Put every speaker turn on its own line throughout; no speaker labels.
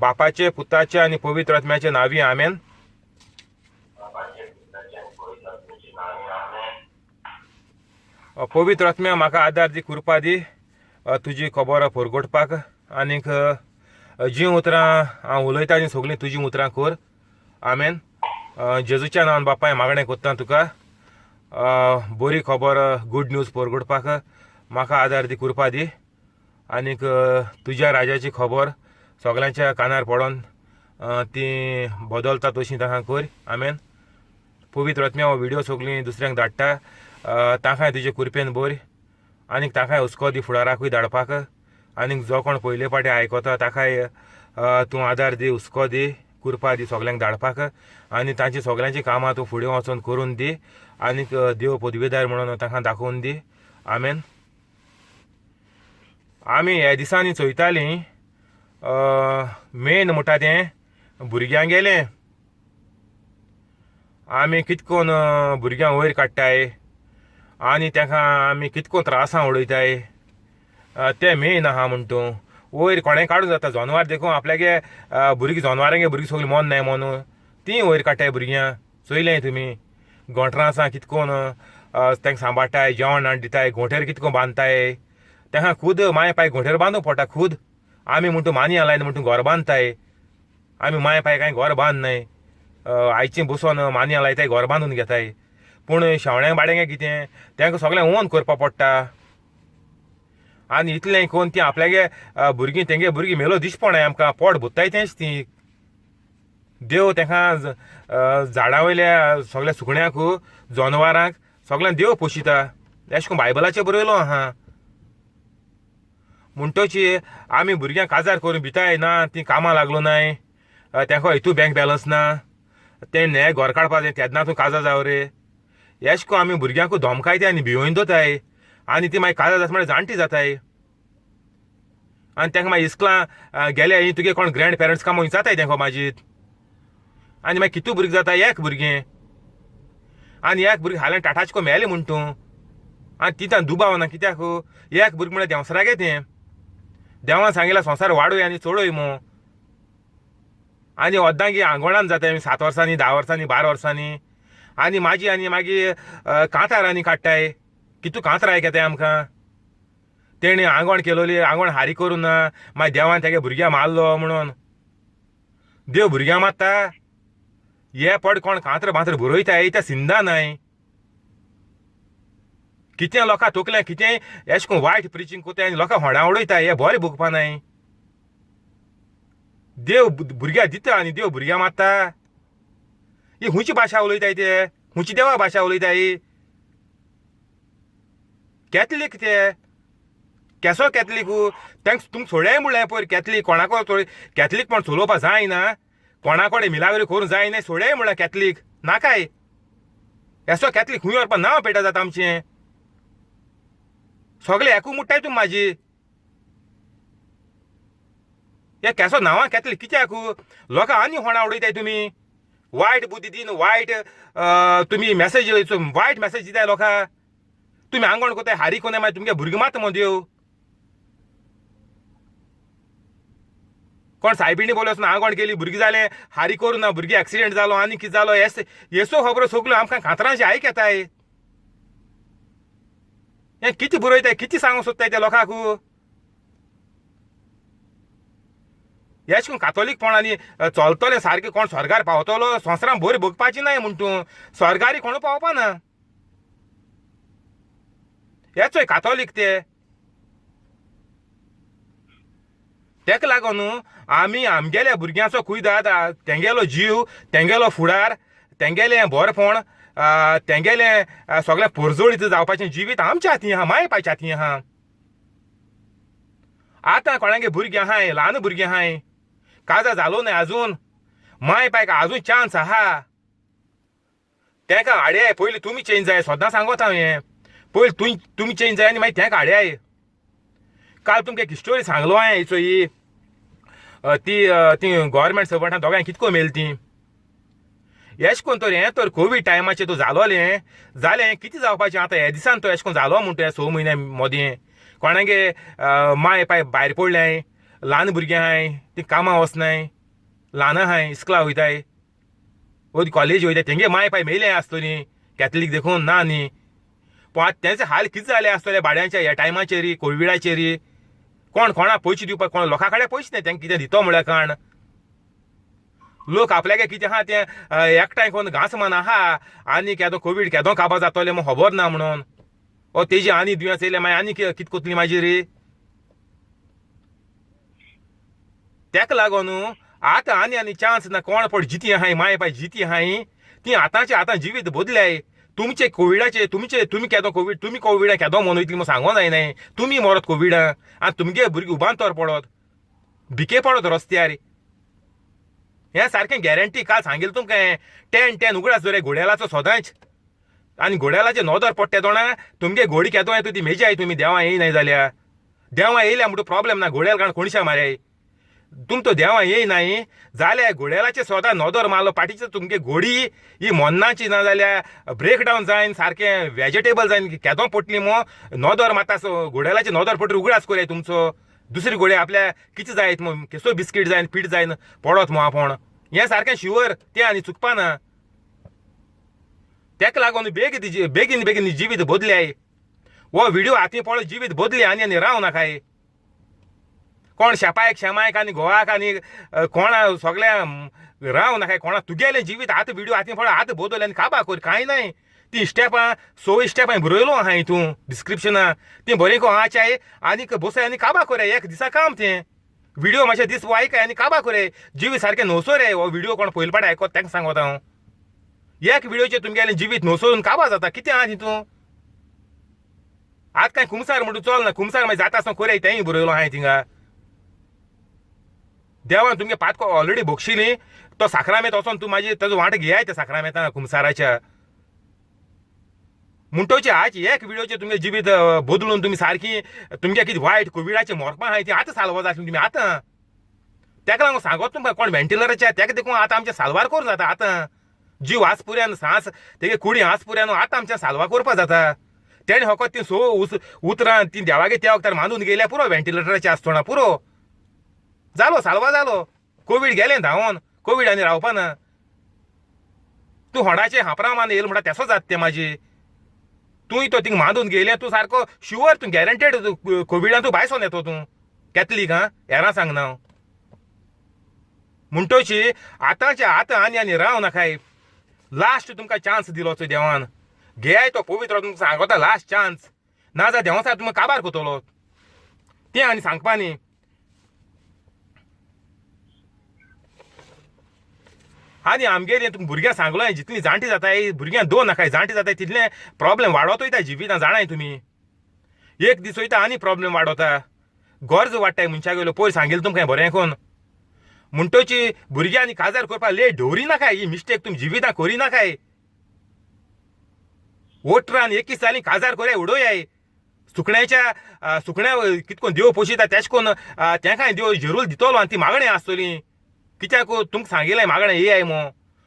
बापाचे, पुताचे आनी पवित्र आत्म्याचे नांवी, आमेन. पवित्र आत्म्या म्हाका आदार दी, कृपा दी तुजी खबर परगटपाक, आनीक जीं उतरां हांव उलयता तीं सगळीं तुजीं उतरां कर, आमेन. जेजूच्या नांवान बापाय मागणें कोत्ता तुका, बरी खबर गुड न्यूज परगटपाक म्हाका आदार दी, कृपा दी, आनीक तुज्या राजाची खबर सगळ्यांच्या कानार पडोन ती बदलता तशी तांकां कर, आमेन. पवित्र आत्म्या हो व्हिडियो सगळीं दुसऱ्यांक धाडटा, तांकांय तुजे कृपेन बरी, आनीक तांकांय हुस्को दी फुडाराकूय धाडपाक, आनीक जो कोण पयले फावटी आयकता ताकाय तूं आदार दी, हुस्को दी, कृपा दी सगल्यांक धाडपाक, आनी तांची सगल्यांची कामां तूं फुडें वचोन करून दी, आनीक देव पदवेदार म्हणून तांकां दाखोवन दी, आमेन. आमी ह्या दिसांनी चोयतालीं मेन म्हणटा तें भुरग्यांक गेलें आमी कितकोन भुरग्यांक वयर काडटाय आनी तांकां आमी कितको त्रासां उडयताय, तें मेन आहा. म्हण तूं वयर कोणें काडूं जाता जनवार देखून आपल्यागे भुरगीं जनवारांगे भुरगीं सगळीं मन नाय म्हणून तीं वयर काडटाय भुरग्यां. चोयलें तुमी गोंठरां आसा कितकोन तांकां सांबाळटाय, जेवण हाडून दिताय, गोंठेर कितको बांदताय तांकां, खूद माय पाय गोंठेर बांदूंक पडटा खूद. आमी म्हण तूं मानया लायन म्हण तूं घर बांदताय, आमी माय पाय कांय घर बांदनाय, आयचें बसोन मानया लायताय घर बांदून घेताय. पूण शेवण्यांक बाड्यांक कितें तांकां सगळें ओन करपाक पडटा, आनी इतलें करून तीं आपल्यागे भुरगीं तेंगे भुरगीं मेलो दिश पडनाय आमकां, पोट भरताय तेंच ती. देव तांकां झाडां वयल्या सगळ्या सुकण्यांक जनवरांक सगळ्यांक देव पोशिता, अशें करून बायबलाचेर बरयलो आहा. म्हणटची आमी भुरग्यांक काजार करून भिताय ना, तीं कामां लागलो नाय, तांकां हितू बँक बॅलन्स ना, तें न्हे घर काडपा जाय तेन्ना तूं काजार जाव रे, अशें करून आमी भुरग्यांकूय धमकायताय आनी भिवोवन दवरताय, आनी ती मागीर काजार जाता म्हळ्यार जाणटी जाताय, आनी तांकां मागीर इस्कलां गेले ही तुगे कोण ग्रँड पेरंट्स काय म्हणून विचारताय तांकां मागीर, आनी मागीर कितू भुरगीं जाता एक भुरगें, आनी एक भुरगें हाल्यान टाटाचको मेलें म्हण तूं, आनी ती तां दुबाव ना कित्याक एक भुरगें म्हळ्यार देंवसरागे तें, देवान सांगिल्लें संवसार वाडय आनी चडय मू, आनी अर्दांगी आंगवणान जाता 7 वर्सांनी 10 वर्सांनी 12 वर्सांनी, आनी माजी आनी मागीर कांतार आनी काडटाय, कितू कांतार आयकताय आमकां. तेणी आंगवण केलोली आंगवण हारी करूं ना, मागीर देवान तेगे भुरग्यां मारलो म्हणून देव भुरग्यां मारता. हे पड कोण कांत्र बांत्र बरयताय त्या सिंदा न्हय, कितें लोकां तकलें कितें अशें करून वायट प्रिचींग कोताय आनी लोकां होडां उडयताय, हे बरें भोगपा न्हय. देव भुरग्यां दिता आनी देव भुरग्यां मारता, ही खंयची भाशा उलयताय ते, खंयची देवा भाशा उलयताय? कॅथलीक ते केसो कॅथलीक तांकां तुमकां सोडय म्हणलें पयर, कॅथलीक कोणाको कॅथलीक पण चलोवपा जायना, कोणा कडेन मिलाग्री करूंक जायना, सोडय म्हणल्यार कॅथलीक नाकाय. येसो कॅथलीक खंय व्हरपा नांव पेटा जाता आमचें, सगळे एकू मुट्टाय तुमी म्हाजी. हे केसो नांवां कॅथलीक कित्याक लोकां आनी होणां उडयताय तुमी, वायट बुद्दी दीन वायट तुमी मॅसेज वायट मॅसेज दिताय लोकां. तुमी आंगवण कोताय हारी कोनाय मागीर तुमगे भुरगीं मात मो देव. कोण सायबिणी बोलो वचून आंगवण केली भुरगीं जालें हारी करूं ना, भुरगीं एक्सिडेंट जालो आनी कितें जालो, येस येसो खबरो सगल्यो आमकां कांतरांचे आयक येताय. हें कितें बरयताय कितें सांगूंक सोदताय त्या लोकांक? अशें करून कातोलीकपण आनी चलतलें सारकें कोण स्वर्गार पावतलो, संवसारान बरी भोगपाची नाय म्हण तूं स्वर्गारी कोण पावपा ना. हे चोय कातोलीक ते, तेका लागून आमी आमगेल्या भुरग्यांचो कुयदाद, तेंगेलो जीव, तेंगेलो फुडार, तेंगेलें बरेपण, तेंगेलें सगळें परजळीत जावपाचें जिवीत आमच्या हातीं आहा, माय पायच्या हातीं आहा. आतां कोणागे भुरगीं आहाय, ल्हान भुरगीं आहाय, काजार जालो न्हय आजून, माय पायक आजून चान्स आहा, तेंका हाडयाय पयलीं तुमी चेंज जाय, सदां सांगोत हांव हें, पयलीं तुमी चेंज जाय आनी मागीर तेंका हाडयाय. काल तुमकां एक स्टोरी सांगलो हांवें हिचो ही ती ती गव्हर्मेंट सर्वंटां दोगांय कितको मेल ती, एश कोन तर हें तर कोवीड टायमाचेर तो जालोलें जालें कितें जावपाचें आतां ह्या दिसान तो एश कोन जालो म्हणटा 6 म्हयन्या मदीं कोणागे माय पाय भायर पडलें, ल्हान भुरगीं आहाय तीं कामां वचनाय, ल्हान आहाय, इस्कला वयताय वो कॉलेज वयताय, तेंगे माय पाय मेयले आसतलीं कॅथलीक देखून ना न्ही. पूण आतां तेंचे हाल कितें जाले आसतले भाड्यांच्या ह्या टायमाचेर, कोविडाचेर? कोण कोणा पयशे दिवपाक, कोण लोकां कडेन पयशे नाय तेंकां कितें दितो म्हळ्यार कारण लोक आपल्यागे कितें आहा तें एकठांय करून घांस मान आहा. आनी केदो कोवीड केदो काबार जातोलें म्हूण खबर ना म्हणून ओ तेजी आनी दुयेंस येयलें मागीर आनी कितें कोतली मागीर. तेका लागून आतां आनी आनी चान्स ना. कोण पड जिती आहाय, माय पाय जिती आहाय ती आतांचे आतां जिवीत बदल्याय. तुमचे कोविडाचे तुमचे तुमी केदो कोवीड, तुमी कोविडा केदो मोन वयतली म्हूण सांगो जायनाय. तुमी मरत कोविडा आनी तुमगे भुरगीं उबांतर पडत, भिके पडत रस्त्यार. हें सारकें गॅरंटी काल सांगिल्लें तुमकां. 10 10 उगडास दवराय घोड्यालाचो सदांच. आनी घोड्यालाचेर नदर पडटा तोणा तुमगे घोडी केदो येता ती मेजाय तुमी देवां येयनाय जाल्यार. देवां येयल्या म्हणटू प्रॉब्लेम ना, घोड्याल कारण कोणशा माराय. तुमचो देवां येयनाय जाल्यार घोड्यालाचेर सदां नदर मारलो पाटीचे तुमगे घोडी ही मन्नाची ना जाल्यार ब्रेकडावन जायन, सारकें वेजिटेबल जायन, केदो पडटली मो नदर मारता घोड्यालाचेर नदर पडटली उगडास कोराय तुमचो. दुसरी घोडी आपल्या कितें जायत मग, केसो बिस्कीट जायन, पीठ जायन पडत मो आपूण. हें सारकें शुवर तें आनी चुकपा ना. तेका लागून बेगीन बेगीन बेगीन जिवीत बदल्याय. हो व्हिडिओ हातीं पळय जिवीत बदली आनी आनी राव नाकाय. कोण शेपायक शेमायक आनी घोवाक आनी कोणा सगळ्या राव नाकाय. कोणा तुगेलें जिवीत आतां व्हिडिओ हातीं पळय आतां बदल आनी काबा कर कांय नाय. ती स्टेपां 6 स्टेपां बरयलो आहा हितून डिस्क्रिप्शना, ती बरें को आचाय आनीक बसय आनी काबा कोराय. एक दिसा काम तें व्हिडिओ मातशें दीस आयकाय आनी काबा कोराय. जिवीत सारकें न्हवसो रे. हो व्हिडिओ कोण पयले पाट आयकत तांकां सांगता हांव. एक व्हिडिओचेर तुमगेलें जिवीत न्हवसरून काबा जाता. कितें आहा तितून? आतां कांय कुमसार म्हणटू चल ना, कुमसार मागीर जाता आसतना कोराय तेंय बरयलो आहा थिंगा. देवान तुमगे पातको ऑलरेडी बक्षिली. तो साक्रामेंत वचोन तूं मागीर ताजो वांटो घेयाय त्या साक्रामेंता कुमसाराच्या. म्हणटोचे आज एक व्हिडिओचेर तुमगे जिवीत बदलून तुमी सारकी तुमगे कितें वायट कोविडाचें मरपा आहाय ती आतां साल्वार जातली तुमी आतां. तेका लागून सांगत तुमकां कोण व्हेंटिलेटराचेर तेका देखून आतां आमचें साल्वार करूं जाता. आतां जीव आस पुऱ्यान सांस तेगे कुडी आस पुऱ्यान आतां आमचें साल्वार करपा जाता. तेणें फकत तीं 6 उतरां तीं देवागे त्या वखदार मानून गेल्या पुरो. व्हेंटिलेटराचेर आसतना पुरो जालो साल्वार जालो. कोवीड गेलें धांवोन, कोवीड आनी रावपा ना. तूं होडाचें हापरा मान येयलो म्हणटा तेसो जाता तें माजी. तूंय तो थिंग मांदून गेलें, तूं सारको शुवर, तूं गॅरंटेड कोविडान तूं भायर सोन येतो. तूं कॅथलीक आं, हेरां सांगना हांव. म्हणटोची आतांचे आतां आनी आनी राव नाकाय. लास्ट तुमकां चान्स दिलो चोय देवान, घेयाय तो पवित्र तुमकां सांगता लास्ट चान्स. ना जाल्यार देवा साहेब तुमकां काबार करतलो तें आनी सांगपा न्ही. आनी आमगेली तुमकां भुरग्यांक सांगलो हांवें, जितलीं जाणटी जाताय भुरग्यांक दोन नाकाय, जाणटी जाताय तितलें प्रॉब्लेम वाडत वयता जिवितां. जाणाय तुमी, एक दीस वयता आनी प्रॉब्लेम वाडोता, गरज वाडटाय मनशागेलो. पयर सांगिल्लें तुमकां बरें करून. म्हणटोची भुरग्यांनी काजार करपाक लेट दवरी नाकाय. ही मिस्टेक तुमी जिवितां करी नाकाय. 18 21 जालीं काजार कोराय उडोयाय. सुकण्याच्या सुकण्या कितकोन देव पोशिता तेश कोन तेंकाय देव जेरूल दितलो. आनी ती मागणें आसतली कित्याक तुमकां सांगिल्लें मागणें येयाय मो.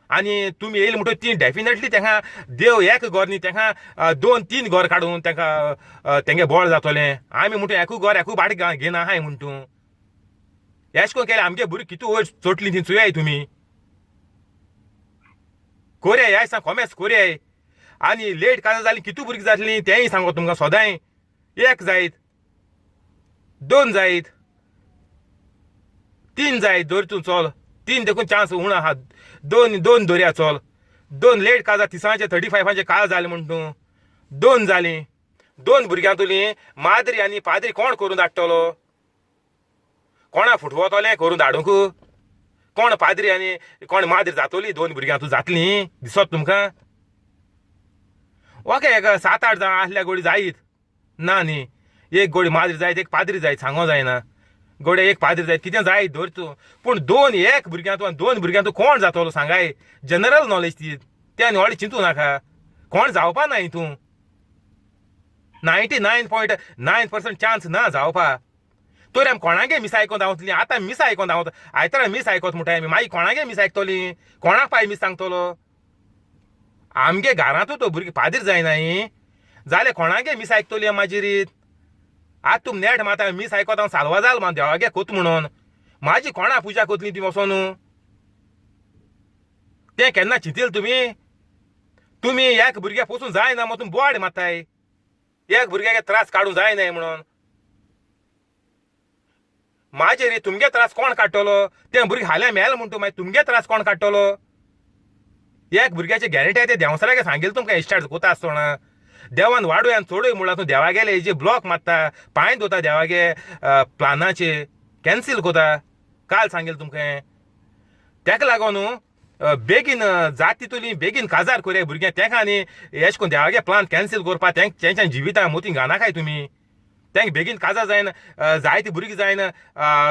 आनी तुमी येयली म्हणटकच ती डेफिनेटली तेंकां देव एक घर न्ही, तेंकां 2 3 घर काडून तेंकां तेंगे बळ जातलें. आमी म्हणटू एकू घर एकू भाट घेना आहाय म्हणटू. एश कोन केलें आमगे भुरगीं कितू वयर चोटली ती चोयाय तुमी. कोरयाय ह्या दिसा कोमेस कोरयाय. आनी लेट काजार जालीं कितू भुरगीं जातलीं तेंय सांगो तुमकां सदांय. 1 जायत, 2 जायत, 3 जायत, धर तूं चल 3 देखून चान्स उणो आहा. 2 2 दरया चल. 2 लेट काजार 30 35 काजार जालें म्हण तूं 2 जालीं. 2 भुरग्यां तुली माद्री आनी पाद्री कोण करून धाडटलो? कोणा फुटवतलें करून धाडूंक? कोण पाद्री आनी कोण माद्री जातोली? 2 भुरग्यां तूं जातलीं दिसत तुमकां? ओके, एक 7 8 जाणां आसल्या गोडी जायत ना न्ही. एक गोडी माद्री जायत, एक पाद्री जायत, सांगो जायना. गोडे एक पाद्री जायत, कितें जायत धर तूं. पूण 2 1 भुरग्यां तूं आनी 2 भुरग्यां तूं कोण जातलो सांगाय? जनरल नॉलेज ती, तें आनी व्हडलें चिंतू नाका. कोण जावपा ना हितूं. 99.9% चान्स ना जावपा. तर आमी कोणागे मिस आयकोन धांवतली? आतां मिस आयकोन धांवता, आयतारा मिस आयकोत म्हणटाय आमी. मागीर कोणागे मिस आयकतली? कोणाक पाय मिस सांगतलो? आमगे घरांतूच तो भुरगीं पाद्री जायनाय जाल्यार कोणागे मिस आयकतली मागीर? आतां तुम नेट माता मीस आयकोत हांव साल्वा जाल मा देवागे कोत म्हणून म्हाजी कोणा पुजा कोतली ती वचोन तें केन्ना चिंतील तुमी? तुमी एक भुरग्या पोसून जायना मग तुमी बोवाड मारताय एक भुरग्याक त्रास काडूंक जायना म्हणून. म्हाजेर रे तुमगे त्रास कोण काडटलो? तें भुरगें हाल्यां मेल म्हणटा मागीर तुमगे त्रास कोण काडटलो? एक भुरग्याची गॅरंटी आहा तें देंवचारागे सांगील तुमकां इस्टार्ट कोता आसतना देवान वाडूय आनी चडूय म्हणलां तूं देवागेले हेजे ब्लॉक मारता पांय धुता देवागे प्लानाचे कॅन्सील कोता काल सांगील तुमकां. तेका लागून बेगीन जात तितूली बेगीन काजार कोरया भुरग्यां तेंका आनी एश कोन देवागे प्लान कॅन्सील कोरपा तेंक तेंच्या जिविता मोती घानाकाय तुमी. तेंक बेगीन काजार जायन जायती भुरगीं जायन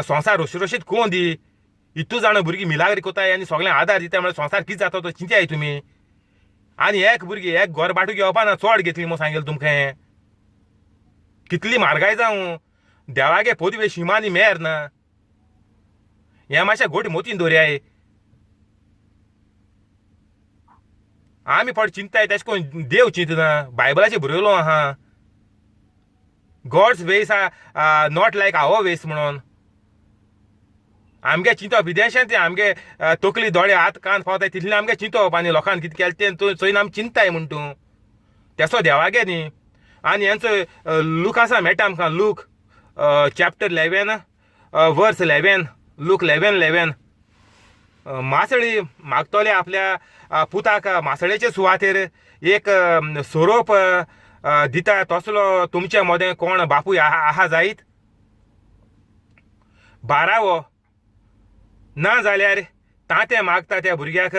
संवसार रोशीरोशीत कोण दी इतू जाणां भुरगीं मिलाग्री कोताय आनी सगळ्यांक आदार दिता म्हळ्यार संवसार कितें जाता तो चिंताय तुमी. आनी एक भुरगीं एक घर बाटू घेवपा ना चड घेतली म्हूण सांगेल तुमकां. कितली म्हारगाय जावं देवागे पदवे शिमा आनी मेर ना हें मातशें घोट मोतीन दवरयाय. आमी फावट चिंताय तेशें करून देव चिंतना बायबलाचेर बरयलो आहा God's ways are not like our ways म्हणून. आमगे चिंतप विदेशांत तें आमगे तकली दोळे हात कान पावताय तितलें आमगे चिंतप आनी लोकांक कितें केलें तें चोयन आमी चिंताय म्हण तूं तेसो देवागे न्ही. आनी हेंचो लूक आसा मेळटा आमकां Luke chapter 11 verse 11 Luke 11 11. मासळी मागतले आपल्या पुताक मासळेचे सुवातेर एक सोरोप दिता तसलो तुमचे मदें कोण बापूय आहा जायत? बारावो ना जाल्यार तांतें मागता त्या भुरग्याक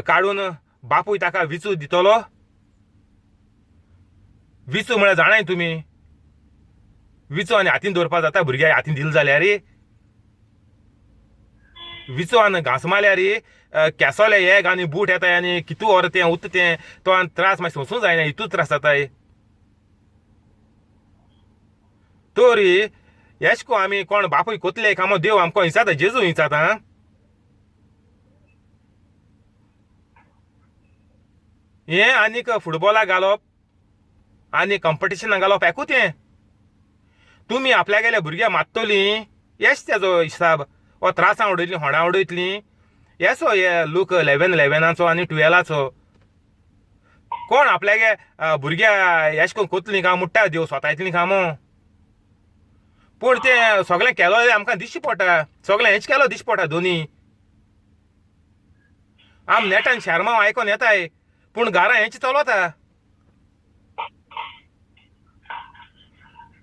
काडून बापूय ताका विचू दितलो? विचू म्हळ्यार जाणाय तुमी? विचू आनी हातीन दवरपा जाता भुरग्याक हातीन दिल जाल्यार? विचू आनी घांस मारल्यार केसोले एग आनी बूट येताय आनी कितू वर तें उरता तें तो आनी त्रास मागीर सोंसूं जायना इतू त्रास जाताय. तरी एश को आमी कोण बापूय कोतले कामो देव आमकां हिंसाता जेजू हिंसाता. हें आनीक फुटबॉलाक घालप आनी कंपिटिशनाक घालप एकूच हें. तुमी आपल्यागेल्या भुरग्याक मात्तलीं येश तेजो हिसाब वो त्रासां उडयतलीं होणां उडयतलीं येसो हे लूक 11 11 आनी 12 कोण आपल्यागे भुरग्या एश कोन कोतलीं काय मुट्टा देव स्वतायतलीं कामो. पूण तें सगळें केलो आमकां दिश्टी पडटा सगळें हेंच केलो दिश्टी पडटा दोनी. आम नेटान शेरमांव आयकोन येताय पूण घरां हेंच चलता.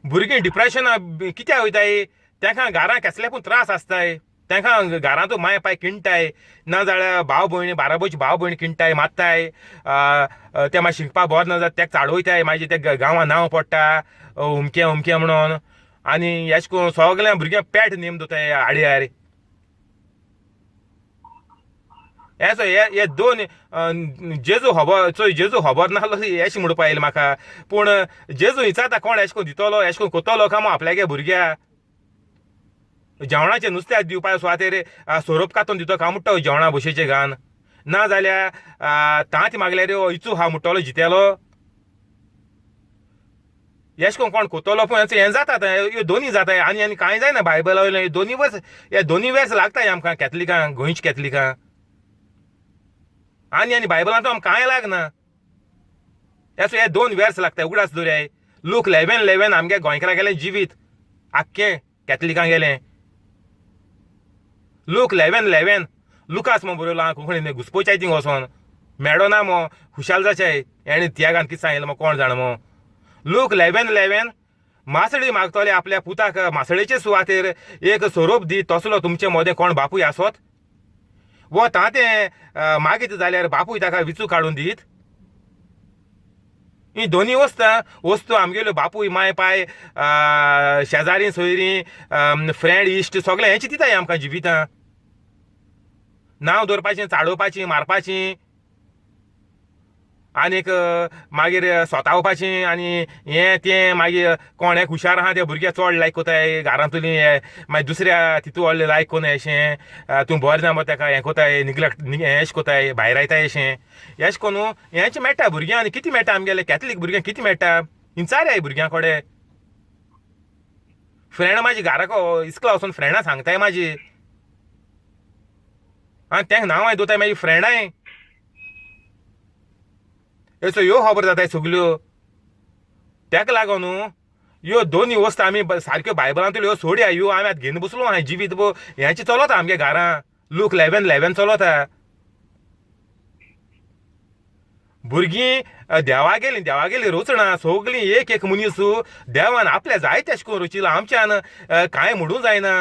भुरगीं डिप्रेशना कित्याक वयताय तेंकां घरां केसले पूण त्रास आसताय तेंकां घरांत माय पाय किणटाय ना जाल्यार भाव भयणी बाराबोची भाव भयणी किणटाय मारताय ते मागीर शिकपाक बरो ना जाल्यार तेका चाळवयताय मागीर ते गांवां नांव पडटा उमकें उमकें म्हणून. आनी एशें करून सगळ्या भुरग्यांक पेट नेम दवरताय आडयार. हेचो हे दोन जेजू खबर चोय जेजू खबर नासलो एशें म्हणपा येयलें म्हाका. पूण जेजू विचारता कोण एशें करून दितलो एशें करून कोतलो काय आपल्यागे भुरग्या जेवणाचें नुस्त्याक दिवपा सुवातेर सोरोप कातून दितो काय म्हणटा जेवणा भशेचें घान ना जाल्यार तांत मागल्यार इचू हा म्हणटलो जितेलो एशें करून कोण कोतलो. पूण हें जाता ह्यो दोनी जाता आनी आनी कांय जायना बायबला वयल्यान दोनी वर्स हे दोनी वर्स लागता आमकां कॅथलिकांक गोंयच्या कॅथलिकांक आनी आनी बायबलांत आमकां कांय लागना. हेचो हे दोन वर्स लागता उगडास दवराय. लूक 11 11 आमगे गोंयकारां गेलें जिवीत आख्खें कॅथलिकां गेलें. लूक 11 11 लुकास म्हूण बरयलो आहा कोंकणीन घुसपोवच्याय थिंग वचोन मेळो ना मो खुशाल जाच्याय हेणें त्यागान कितें सांगिल्लें मो कोण जाण मो. लूक 11 11 मासळी मागतले आपल्या पुताक मासळेचे सुवातेर एक सोरोप दी तसलो तुमचे मदें कोण बापूय आसत वो तांतें मागीत जाल्यार बापूय ताका विचू काडून दीत. ही दोनी वस्तू आमगेल्यो बापूय माय पाय शेजारी सोयरीं फ्रेंड इश्ट सगळें हेंच दिताय आमकां जिवितां. नांव दवरपाचें चाडोवपाचें मारपाचें आनीक मागीर सोतावपाचें आनी हें तें मागीर कोण एक हुशार आहा ते भुरगे चड लायक कोताय घरांतली मागीर दुसऱ्या तितू व्हडलें लायक कोन्नाय अशें तूं बरें ना मगो तेका हें कोताय निग्लेक्ट हें कोताय भायर आयताय अशें एशें कोन्न हेंच मेळटा भुरग्यांक. आनी कितें मेळटा आमगेले कॅथलीक भुरग्यांक कितें मेळटा इंचारयाय भुरग्यां कडेन. फ्रेंड म्हाजी घराक इस्कोला वचोन फ्रेंडां सांगताय म्हाजी आनी तेंका नांवांय दवरताय म्हाजी फ्रेंडाय. हेचो ह्यो खबर जाताय सगल्यो. तेका लागून ह्यो दोनूय वस्तू आमी सारक्यो बायबलांतल्यो ह्यो सोडया. ह्यो आमी आतां घेवन बसलो आहाय जिवीत हेंचें चलता आमगे घरां. लूक 11:11 चलता. भुरगीं देवागेलीं देवागेलीं रचणां सगलीं एक एक मनीस देवान आपल्या जाय तेशें करून रचिलां. आमच्यान कांय म्हणूं जायना.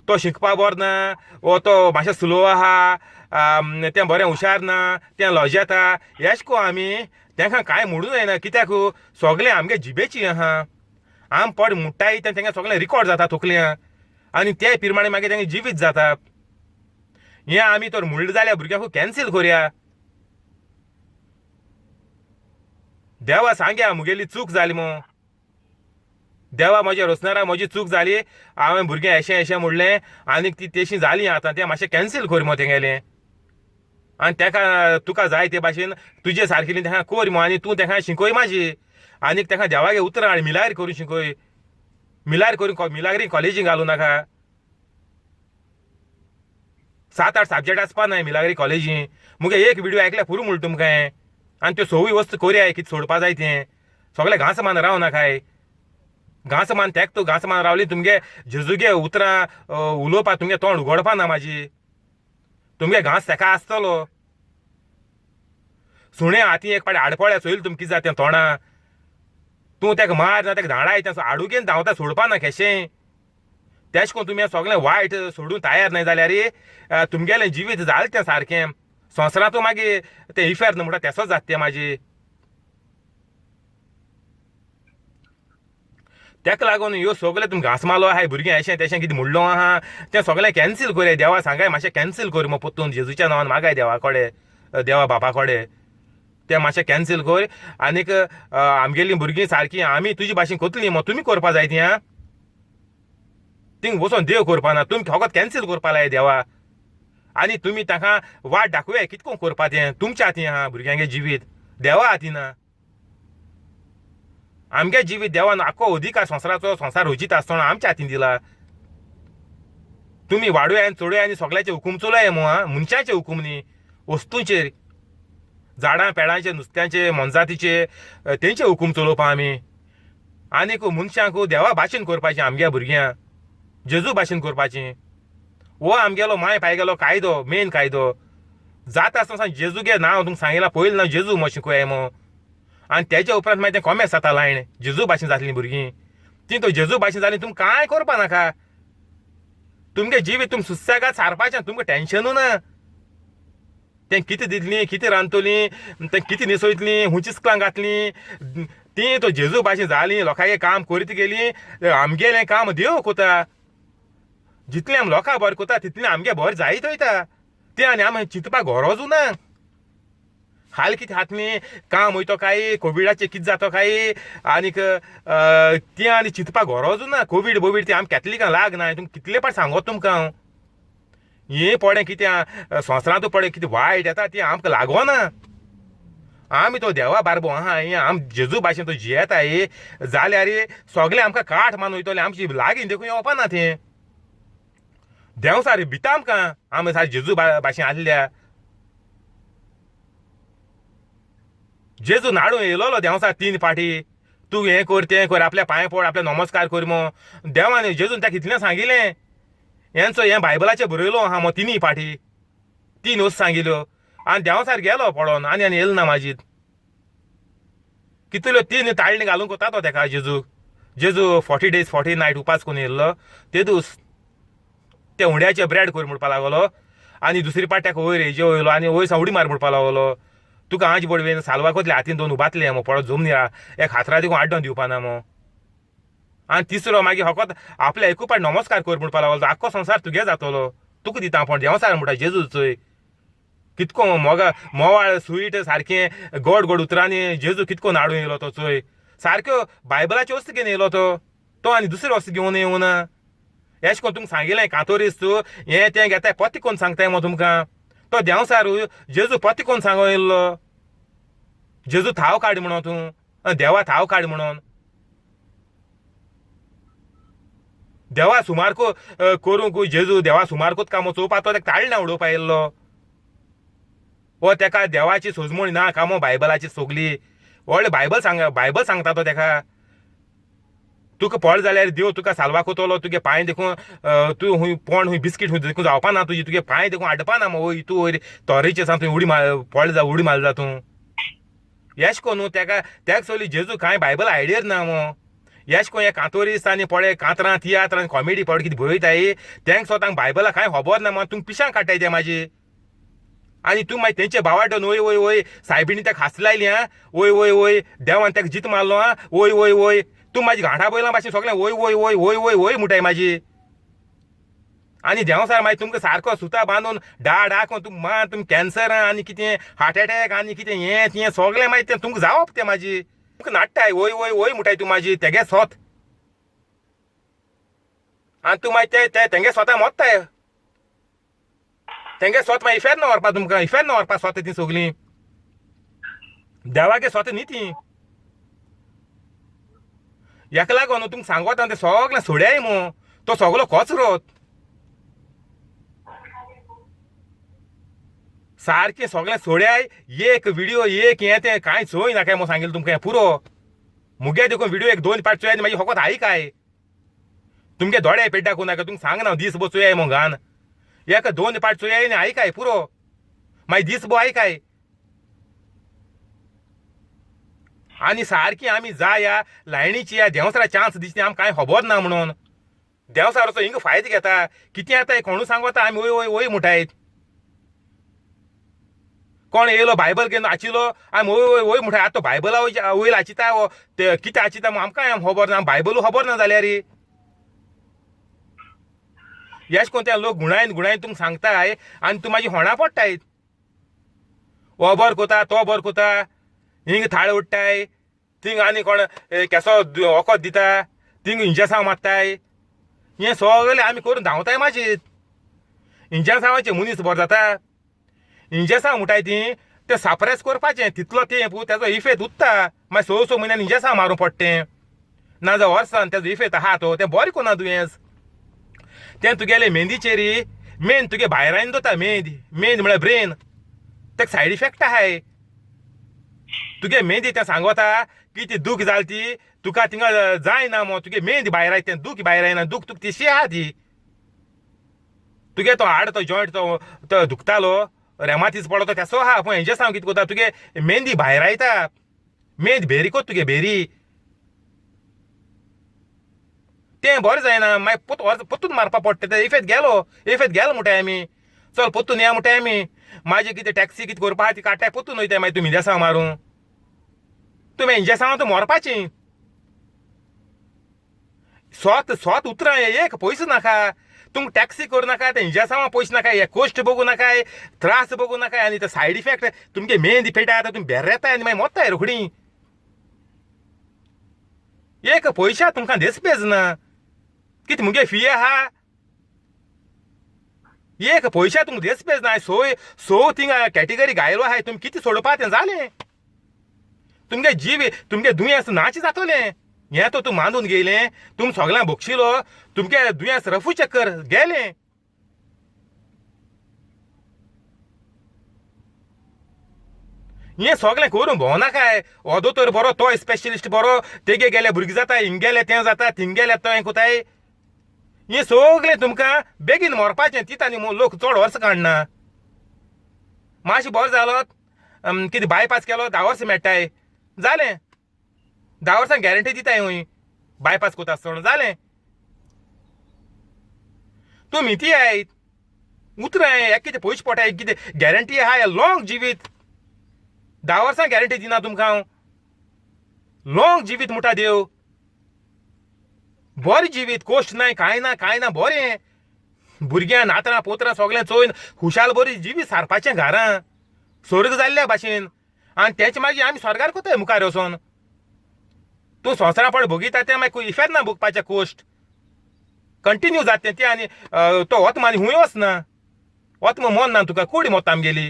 तो शिकपा बरो ना वो तो मातशें स्लो आहा, तें बरें हुशार ना, तें लजेता, एशें करून आमी तेंकां कांय म्हणूं जायना. कित्याक सगलें आमगे जिबेची आहा. आम पड मुट्टाय तें तेंगे सगलें रिकॉर्ड जाता तकल्यां आनी ते प्रमाणे मागीर तेंगे जिवीत जाता. हें आमी तर म्हणलें जाल्यार भुरग्यांक कॅन्सील करया. देवा सांग्या मुगेली चूक जाली मो. देवा म्हज्या रोसणारा म्हजी चूक जाली. हांवें भुरग्यां एशें एशें म्हणलें आनीक ती तेशी जाली. आतां तें मातशें कॅन्सील कर मो तेंगेलें आनी तेका तुका जाय ते भाशेन तुजे सारकेली तेका कर मो आनी तूं तेका शिकय म्हाजी आनीक तेका देवागे उतरां हाड मिलाग्री करून शिकय. मिलाग्री करून मिलाग्री कॉलेजीक घालूं नाका. 7-8 सब्जेक्ट आसपा नाय मिलाग्री कॉलेजी. मुगे एक व्हिडियो आयकल्यार पुरो म्हणटा तुमकां हें. आनी त्यो सवूय वस्तू करया कितें सोडपा जाय तें. सगळें घांस मान राव नाकाय. घांस मान तेक तूं घांस मान रावली तुमगे जेजूगे उतरां उलोवपा तुमगे तोंड उगडपा ना म्हाजी. तुमगे घांस तेका आसतलो. सुणे हाती एक पाटी आडपळ्या चोयल तुमकां कितें जाता तें तोंडा. तूं तेका मार ना तेका धाडाय तें आडुगेन धांवता सोडपा ना केशें. तेश कोन तुमी सगळें वायट सोडून तयार नाय जाल्यार तुमगेलें जिवीत जालें तें सारकें. संवसारांतू मागीर तें इफेर्न म्हणटा तेसोच जाता तें म्हाजी. तेका लागून ह्यो सगळें तुमी घांस मारलो आहाय भुरगीं एशें तेशें कितें म्हणलो आहा तें सगळें कॅन्सील करया. देवा सांगाय मातशें कॅन्सील कर मो परतून जेजूच्या नांवान मागाय देवा कडेन देवा बापा कडेन तें मातशें कॅन्सील कर. आनीक आमगेलीं भुरगीं सारकीं आमी तुजे भाशेन करतलीं मो. तुमी करपा जाय ती आं. थिंग वचोन देव करपा ना. तुमी फकत कॅन्सील करपा लाय देवा आनी तुमी तांकां वाट दाखोवया कितको करपा तें. तुमच्या हातीन आहा भुरग्यांगे जिवीत, देवा हातीन ना. आमगे जिवीत देवान आख्खो अधिकार संवसाराचो संवसार रचीत आसतना आमच्या हातीन दिला. तुमी वाडोया आनी चडोया आनी सगळ्याचे हुकूम चलया मो आं. मनशाचे हुकूम न्ही, वस्तूंचेर, झाडां पेडांचे, नुस्त्यांचे, मोनजातीचे तेंचे हुकूम चलोवपा आमी. आनीक मनशांक देवा भाशेन करपाचें आमगे भुरग्यांक जेजू भाशेन करपाचें. हो आमगेलो माय पायगेलो कायदो, मेन कायदो. जाता आसतना जेजूगे नांव तुमकां सांगिलां पयलीं नांव जेजू मो शिकोया मो. आनी तेज्या उपरांत मागीर तें कोमेस जाता लायन जेजू भाशेन जातलीं भुरगीं. तीं तो जेजू भाशेन जालीं तुमकां कांय करपा नाका. तुमगे जिवीत तुमी सुसेगाद सारपाचें, तुमकां टेंशनू ना. तें कितें दितलीं, कितें रांदतलीं, तें कितें न्हेसयतलीं, हुंयची इस्कोलान घातलीं, तीं तो जेजू भाशेन जालीं लोकांगेर काम करीत गेलीं. आमगेलें काम देव कोता. जितलें आमी लोकां बरें कोता तितलें आमगे बरें जायत वयता. तें आनी आमी चिंतपाक गरजूय ना. हाल कितें जातलें, काम वयतो काय, कोविडाचें कितें जातो काय, आनीक तें आनी चिंतपाक गरजूय ना. कोवीड बोवीड तें आमी कॅथलिकां लाग ना. तुमकां कितले पाट सांगत तुमकां हांव. हें पडे कितें संवसारांतू पडे कितें वायट येता तें आमकां लागोना. आमी तो देवा बारबो आहा, हें आम जेजू भाशेन तो जियेताय जाल्यार सगळें आमकां काठ मारून वयतलें. आमची लागीं देखून येवपा ना तें. देव सारकें भिता आमकां आमी सारकें जेजू भाशेन आसल्या. जेजू नाडून येयलोलो देंवचार 3 फाटी. तूं हें कर तें कर, आपल्या पांय पड, आपल्या नमस्कार कर मो. देवान जेजून ताका कितलें सांगिलें. हेंचो हें बायबलाचें बरयलो आहा मो 3 फाटी 3 वस्त सांगिल्यो. आनी देंवचार गेलो पडोन आनी आनी येयलो ना माजीत. कितल्यो 3 ताळणी घालूंक वता तो तेका जेजूक. जेजू 40 days 40 night उपास करून येयल्लो ते दीस ते उंड्याचे ब्रेड कर म्हणपा लागलो. आनी दुसरी पाट तेका वयर हेजे वयलो आनी वयर सावन उडी मार म्हणपा लागलो. तुका आंज बडवेन सालवा कोतले हातीन 2 उबातले मो पडत जमनीर एक हातरा देखून आड्डोन दिवपा ना मो. आनी तिसरो मागीर फकत आपल्या एकू पाट नमस्कार कर म्हणपा लागलो. आख्खो संवसार तुगे जातलो, तुका दिता पूण देंवचार म्हणटा जेजू चोय कितको मोगा मोवाळ स्वीट सारकें गोड गोड उतरांनी जेजू कितको नाडून येयलो तो चोय. सारक्यो बायबलाच्यो वस्तू घेवन येयलो तो. तो आनी दुसरी वस्तू घेवन येवना. एशें कोन्न तुमकां सांगिलें कातोरीस तूं हें तें घेताय पोत्ते कोन्न सांगताय मो तुमकां. तो देंवचार जेजू पोत्ते कोन्न सांगो येयल्लो. जेजू थाव काड म्हणून तूं देवा थाव काड म्हणून. देवा सुमार करूंक जेजू देवा सुमार कोत कामो चोवपा तो तेका ताळना उडोवपा येयल्लो. वो तेका देवाची सोजमणी ना कामो बायबलाची सोगली व्हडलें बायबल सांग, बायबल सांगता तो तेका. तुका पळ जाल्यार देव तुका साल्वा कोतलो, तुगे पांय देखून तूं हुंय पोंड हुंय बिस्कीट हुंय देखून जावपा ना तुजी, तुगे पांय देखून आडपा ना मगो तूं वयर तोरेचे सांग, तुवें उडी मार पळ जा उडी मारला तूं. येश को न्हू तेका तेका सोली जेजू कांय बायबल आयडियर ना मो. येश को हे कांतोरीस आनी पळय कांतरां तियात्र आनी कॉमेडी पळय कितें बरयताय तेंक सोतांक बायबला कांय खबर ना मो. तुमकां पिशां काडटाय ते म्हाजी. आनी तूं मागीर तेंचे बावाटन वय वय वय सायबिणी तेका हास लायली आं, वय वय वय देवान तेका जीत मारलो आं, वय वय वय तूं म्हाजी घांटा बयला भाशेन सगळें वय वय वय वय वय वय म्हणटाय म्हाजी. आनी देंवसार मागीर तुमकां सारको सुता बांदून डा डा करून तुमकां मान तुमकां कॅन्सर आनी कितें हार्ट एटॅक आनी कितें हें तें सगळें मागीर तें तुमकां जावप तें म्हाजी. तुमकां नाडटाय वय वय वय म्हणटाय तूं म्हाजी तेगे सोत. आनी तूं मागीर ते तेंगे स्वता मोत्ताय तेंगे स्वत मागीर इफेर्न व्हरपा तुमकां, इफेर्न व्हरपा स्वता तीं सगलीं देवागे स्वता न्ही तीं. हेका लागून न्हू तुमकां सांगोता तें सगलें सोड्याय मू, तो सगलो कचरो सारकें सगलें सोड्याय. एक विडियो एक हें तें कांय चोय नाकाय मू सांगिल्लें तुमकां, हें पुरो मुगे देखून विडियो एक दोन पाट चोयाय आनी मागीर फकत आयकाय. तुमगे दोळे पेड्डा करूं नाका, तुमकां सांगना हांव दीस भर चोयाय मू घान. एक दोन पाट चोयाय आनी आयकाय पुरो, मागीर दीस भर आयकाय. आनी सारकी आमी जाया लायणीची ह्या देंवचारा चान्स दिसली आमकां कांय खबर ना म्हणून देंवचाराचो हिंगा फायदो घेता. कितें जाता कोणूय सांगता आमी वय वय वय म्हणटायत. कोण येयलो बायबल घेवन आचिलो आमी वय वय वय म्हणटाय. आतां तो बायबला वयर आचिता वो ते कितें आचिता म्हूण आमकां खबर ना, बायबलूय खबर ना जाल्यार. एश कोन ते लोक गुणायन गुणायन तुमकां सांगताय आनी तूं मागीर होणा पडटाय. हो बरो कोता तो बरो कोता, हिंग थाळ उडटाय थिंग आनी कोण केसो वखद दिता थिंग इंजेसांव मारताय. हें सगळें आमी करून धांवताय मागीर. इंजेसांवाचे मनीस बरो जाता. इंजेसांव म्हणटाय तीं तें सापरेस करपाचें तितलो तेंप तेजो इफेक्ट उत्ता. मागीर 6 6 म्हयन्यान इंजेसांव मारूंक पडटा तें, ना जाल्यार वर्सान तेजो इफेक्ट आहा तो तें बरें कोना दुयेंस. तें तुगेले मेंदीचेर मेन तुगे भायरान दवरता मेंद, मेंद म्हळ्यार ब्रेन, तेका सायड इफेक्ट आहाय. तुगे मेंदी तें सांगता की ती दूख जाली ती तुका थिंगा जायना मो, तुगे मेंद भायर आयता तें दूख भायर आयना, दूख तुका तिशी आहा ती. तुगे तो हाड तो जॉयंट तो तो दुखतालो रेमातीस पडलो तो तेसो आहा, पूण हेंचें सांग कितें करता तुगे मेंदी भायर आयता, मेंद भेरी कोत तुगे भेरी तें बरें जायना. मागीर पोत्तून मारपा पडटा तें इफेक्ट गेलो, इफेक्ट गेलो म्हणटाय आमी. चल पोत्तून या म्हणटाय आमी. मागीर कितें टॅक्सी कितें करपा आहा ती काडटाय पोत्तून वयताय. मागीर तुमी इंजेसांव मारूं, तुमी इंजेसांव तूं मरपाची. सोत सोत उतरां एक पयसो नाका तुमकां, टॅक्सी करूं नाका, ते इंजेसांवां पयशे नाका, हे कश्ट भोगूं नाकाय, त्रास भोगूं नाकाय. आनी ते सायड इफेक्ट तुमगे मेंदी पेटा आतां तुमी बेरेताय आनी मागीर मोत्ताय रोखडी. एक पयशा तुमकां देसपेज ना. कितें मुगे फी आहा? एक पयशा तुमकां देसपेज ना. सो थिंगा कॅटेगरी गायलो आहाय, तुमी कितें सोडपा तें जालें. तुमगे जीव तुमगे दुयेंस नाच जातलें. हें तो तूं मानून गेलें, तुम सगळ्यांक बक्षिलो, तुमगे दुयेंस रफू चक्कर गेलें. हें सगळें करून भोंवनाकाय. हो दोतोर बरो, तो स्पेशलिस्ट बरो, तेगे गेले भुरगीं जाता, हिंग गेले तें जाता, थिंग गेले तें कोताय. हें सगळें तुमकां बेगीन मरपाचें. तिता न्ही लोक चड वर्सां काडना. मातशें बरो जालो कितें बायपास केलो 10 वर्सां मेळटाय जालें. 10 वर्सां गॅरंटी दिताय हूंय बायपास कोता आसतना जालें. तुमी ती आयत उतरां एक कितें पयशे पोटाय कितें गॅरंटी आहा लॉंग जिवीत. 10 वर्सां गॅरंटी दिना तुमकां हांव. लॉंग जिवीत म्हणटा देव, बरें जिवीत, कोश्ट नाय कांय ना कांय ना, बरें भुरग्यां नातरां पोतरां सगळें चोयन खुशाल बरी जिवीत सारपाचें घरां स्वर्ग जाल्ल्या भाशेन. आनी तेचे मागीर आमी स्वर्गार कोताय मुखार वचोन. तूं संवसारा पड भोगिता तें मागीर इफेक्ट ना भोगपाचें, कोश्ट कंटिन्यू जाता तें. आनी तो वत आनी हुंय वचना, वत मन ना तुका. कूड मोत्ता आमगेली,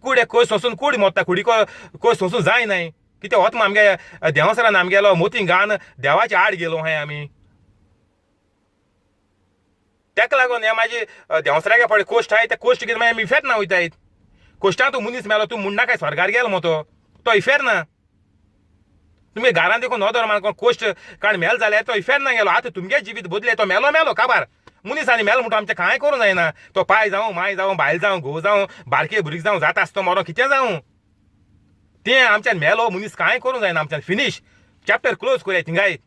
कूड एक कोश सोंसून कूड मोत्ता, कुडी कोश सोंसून जायनाय. कितें वत आमगे देंवसरान आमगेलो मोती गान देवाचे आड गेलो हांवें आमी. तेका लागून हे माजी देंवसरागे पळय कोश्ट आहाय, ते कोश्ट कितें मागीर आमी इफेर्त ना वयताय. कोश्टां तूं मनीस मेलो, तूं म्हणनाकाय स्वर्गार गेलो मो, तो तो इफेर्त ना. तुमगे घरान देखून नदर मार, कोश्ट काण मेल जाल्यार तो इफेर्त ना गेलो. आतां तुमगे जिवीत बदले, तो मेलो मेलो काबार मनीस आनी मेलो म्हणटा आमचें कांय करूं जायना. तो पाय जावं, माय जावं, बायल जावं, घोव जावं, बारके भुरगीं जावं, जाता आसतो मरो कितें जावं, तें आमच्यान मेलो मनीस कांय करूं जायना आमच्यान. फिनीश, चॅप्टर क्लोज करया थिंगाय.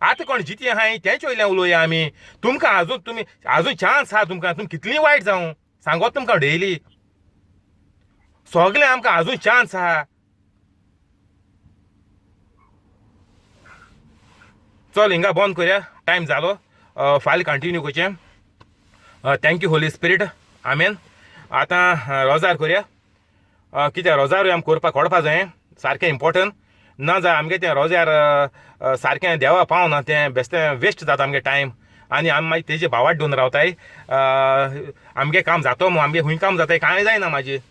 आतां कोण जिती आहाय तेंच वयल्यान उलोवया आमी. तुमकां आजून तुमी आजून चान्स आहा तुमकां, तुमी कितलीं वायट जावं सांगत तुमकां डेली सगळें आमकां आजून चान्स आहा. चल हिंगा बंद करया, टायम जालो, फाल्यां कंटिन्यू करचें. Thank you Holy Spirit, आमेन. आतां रोजार करया, कित्याक रोजारूय आमकां करपाक कळपा जाय, सारकें इम्पोर्टंट. ना जाल्यार आमगे तें रोजार सारकें देवा पावना, तें बेश्टें वेस्ट जाता आमगे टायम. आनी आमी मागीर तेजे भावाट दवरून रावताय, आमगे काम जातो मू, आमगे खूंय काम जाताय कांय जायना. मागीर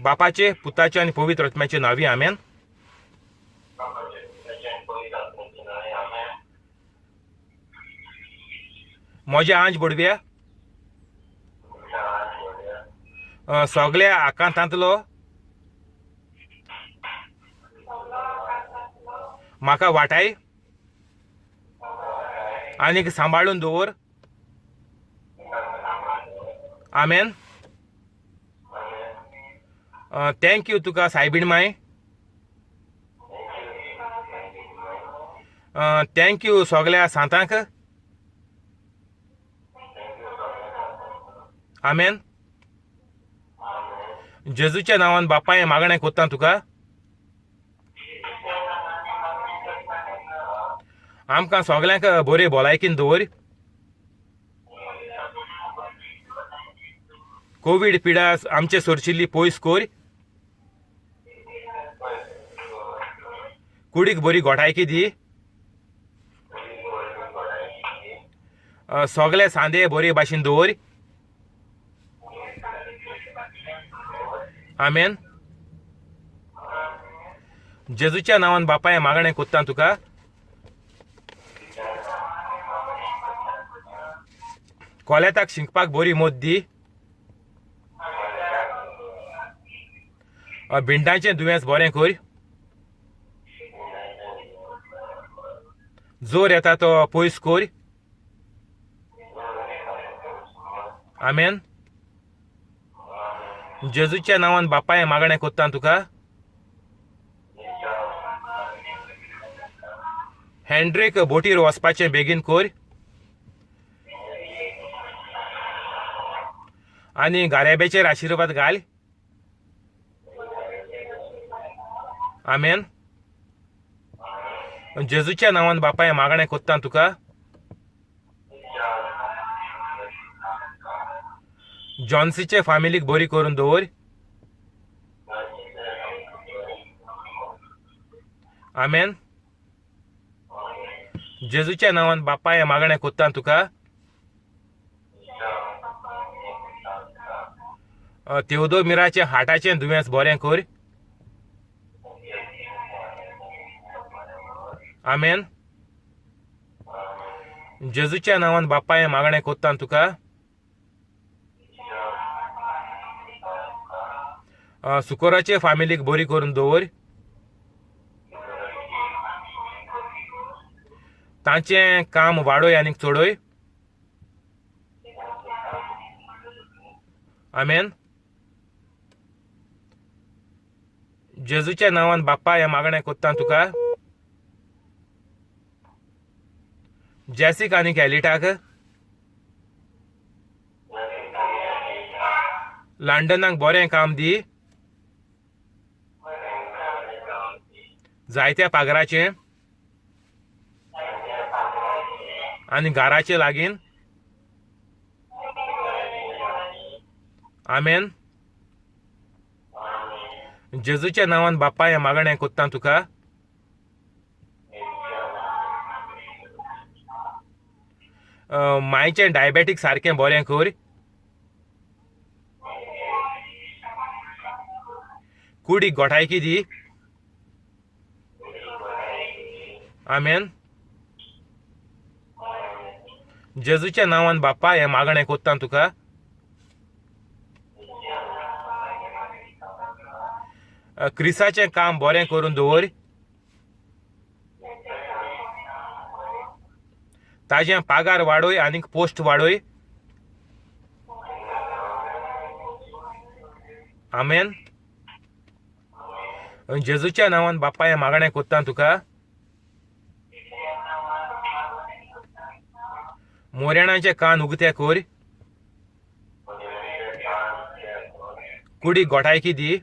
बापाचे, पुताचे आनी पवित्र आत्म्याचे नांवी आमेन. म्हज्या आंज बडव्या सगल्या आकांतांतलो म्हाका वाटाय आनीक सांबाळून दवर. आमेन. Thank you तुका सायबीण माय, thank you सगल्या सांतांक. आमेन. जेजूच्या नांवान बापाय मागणें कोत्ता तुका, आमकां सगल्यांक बरी भलायकीन दवर. कोवीड पिडा आमचे सरशिल्ली पयस कोर, कुडीक बरी गोठायकी दी, सगळे सांदे बरे भाशेन दवर. आमेन. जेजूच्या नांवान बापाय मागणें कोत्ता तुका, कोलेताक शिंकपाक बरी मोत दी, भिंडांचें दुयेंस बरें कर, जोर येता तो पयस कर. आमेन. जेजूच्या नांवान बापाय मागणें कोत्ता तुका, हँड्रीक बोटीर वचपाचें बेगीन कर आनी गारेब्याचेर आशिर्वाद घाल. आमेन. जेजूच्या नांवान बापाय मागणें कोत्ता तुका, जॉन्सीचे फामिलीक बरी करून दवर. आमेन. जेजूच्या नांवान बापाय मागणें कोत्ता तुका, तेवदोमिराचें हार्टाचें दुयेंस बरें कर. आमेन. जेजूच्या नांवान बापाय मागणें कोत्ता तुका, सुकोराचे फामिलीक बरी करून दवर, तांचें काम वाडय आनीक चडय. आमेन. जेजूच्या नांवान बाप्पा हें मागणें कोत्ता तुका, जेसीक आनी कॅलिटाक लंडनाक बरें काम दी, जायत्या पागराचें आनी घराचे लागीं. आमेन. जेजूच्या नांवान बाप्पा हें मागणें कोत्ता तुका, मायचें डायबेटीक सारकें बरें कर, कुडीक गोठायकी दी. आमेन. जेजूच्या नांवान बाप्पा हें मागणें कोत्ता तुका. क्रिसाचें काम बरें करून दवर. ताजें पागार वाडय आनीक पोस्ट वाडय. आमेन. जेजूच्या नांवान बाप्पा हें मागणें कोत्ता तुका. मोरेणाचे कान उगते कोर. कुडीक गोठायकी दी.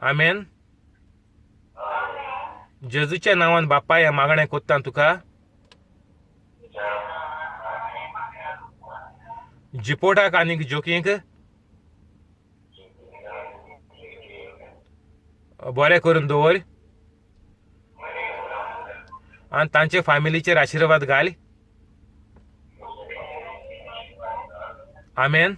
आमेन. जेजूच्या नांवान बाप्पा हें मागणें कोत्ता तुका. जिपोटाक आनीक जोकींक बरें करून दवर आनी तांचे फामिलीचेर आशिर्वाद घाल. आमेन.